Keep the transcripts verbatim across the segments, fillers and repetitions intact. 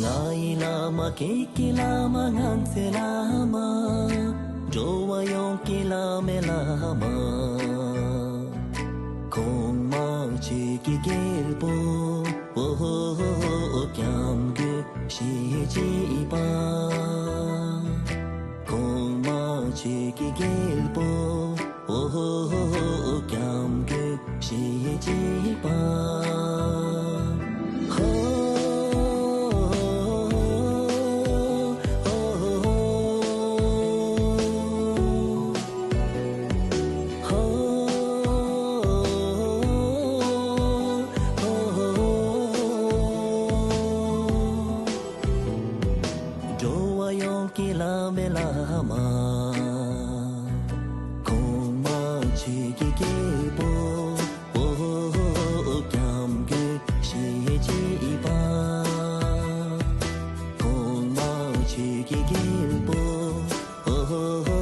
ང་ཡི་བླ་མ་ཀྱེ་ཀྱེ་བླ་མ་ངན་ཚེ་བླ་མ། འགྲོ་བ་ཡོངས་ཀྱི་བླ་མའི་བླ་མ། གོང་མ་ཆོས་ཀྱི་རྒྱལ་པོ། ཨོ་ཧོ་ཧོ་ཧོ། སྐྱབས་མགོན་ཞེས་བགྱི་བ། གོང་མ་ཆོས་ཀྱི་རྒྱལ་པོ། ཨོ་ཧོ་ཧོ་ཧོ། སྐྱབས་མགོན་ཞེས་བགྱི་བ། ཧོ། འགྲོ་བ་ཡོངས་ཀྱི་བླ་མའི་བླ་མ། གོང་མ་ཆོས་ཀྱི་རྒྱལ་པོ། ཨོ་ཧོ་ཧོ། སྐྱབས་མགོན་ཞེས་བགྱི་བ། གོང་མ་ཆོས་ཀྱི་རྒྱལ་པོ། ཨོ་ཧོ་ཧོ།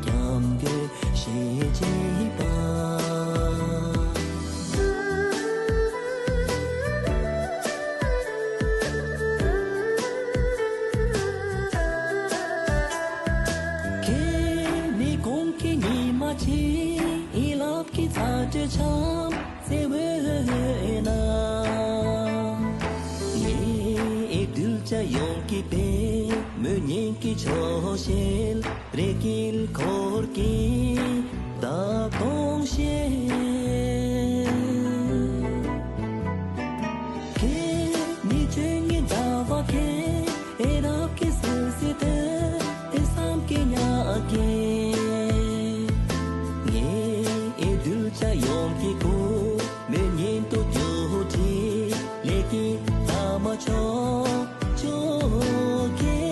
སྐྱབས་མགོན་ཞེས་བགྱི་བ། ཁྱེད་ནི་གོང་གི་ཉི་མ་ཆེ། ལག་གི་ཚ་དྲོད་ཆམ་ཚེ་འོད་ན། ངའི་གདུལ་བྱ་ཡོངས་ཀྱི་དཔལ་མོས་སྙན་གྱི་ཆོས་བཤད། རེ་སྐལ་འཁོར་གྱི་བརྡ་གཏོང་བཤད། ཁྱེད་ནི་ཆོས་ཉིད་ཟླ་བ་ཁྱེད། ཨེ་རབ་ཀྱི་སོ་སོའི་དོན་ཨེ་བསམ་གྱི་ཉག་གི། ངའི་ཨེ་གདུལ་བྱ་ཡོངས་ཀྱི་སྐུ་མོས་སྙན་དུ་རྒྱུ་དྲི་ལས་ཀྱི་ཐ་མ་ཆོག་ཆོག་གི།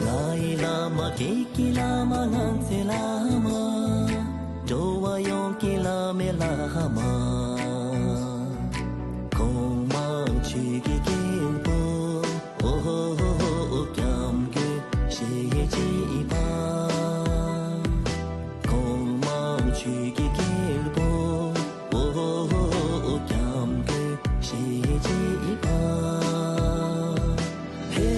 ང་ཡི་བླ་མ་ཀྱེ་ཀྱེ་བླ་མ་ངན་ཚེ་བླ་མ། འགྲོ་བ་ཡོངས་ཀྱི་བླ་མའི་བླ་མ། གོང་མ་ཆོས་ཀྱི་རྒྱལ་པོ། ཨོ་ཧོ་ཧོ་ཧོ། སྐྱབས་མགོན་ཞེས་བགྱི་བ། གོང་མ་ཆོས་ཀྱི་རྒྱལ་པོ། ཨོ་ཧོ་ཧོ་ཧོ། སྐྱབས་མགོན་ཞེས་བགྱི་བ། ཧེ།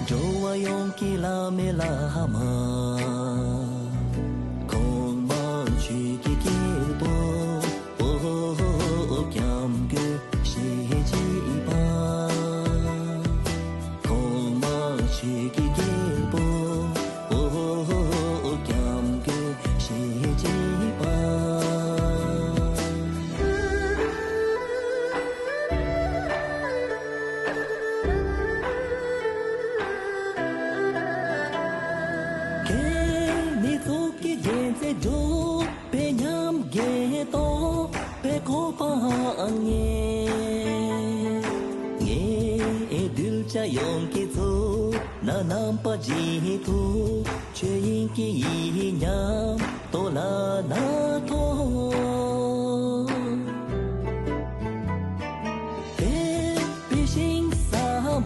འགྲོ་བ་ཡོངས་ཀྱི་བླ་མའི་བླ་མ། གོང་མ་ཆོས་ཀྱི་རྒྱལ་པོ། ཨོ་ཧོ་ཧོ་ཧོ། སྐྱབས་མགོན་ཞེས་བགྱི་བ། གོང་མ་ཆོས་ཀྱི་རྒྱལ་པོ། ཨོ་ཧོ་ཧོ་ཧོ། སྐྱབས་མགོན་ཞེས་བགྱི་བ། ཁྱེད་ནི་ཚོགས་ཀྱི་རྒྱལ་མཚན་སྒྲོག་པའི་ཉམས་རྒྱལ་རྟོགས་པའི་གོ་འཕང་ངེས། ངའི་གདུལ་བྱ་ཡོངས་ཀྱི་གཙུག་ན་རྣམ་པར་བརྗིད་ཐུགས་ཆོས་དབྱིངས་ཀྱི་ཡིད་ཉམས་རྟོགས་ལ་ན་ཐོག་དད་པའི་ཞིང་ས་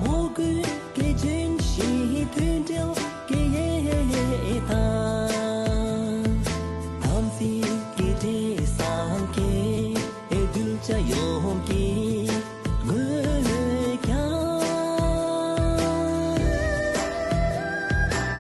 མོས་གུས་ཀྱི་ལྗོན་ཤིང་མཐུན་སྒྲིལ་གྱི་ཡལ་ག། དམ་ཚིག་གི་དྲི་བཟང་གིས་གདུལ་བྱ་ཡོངས།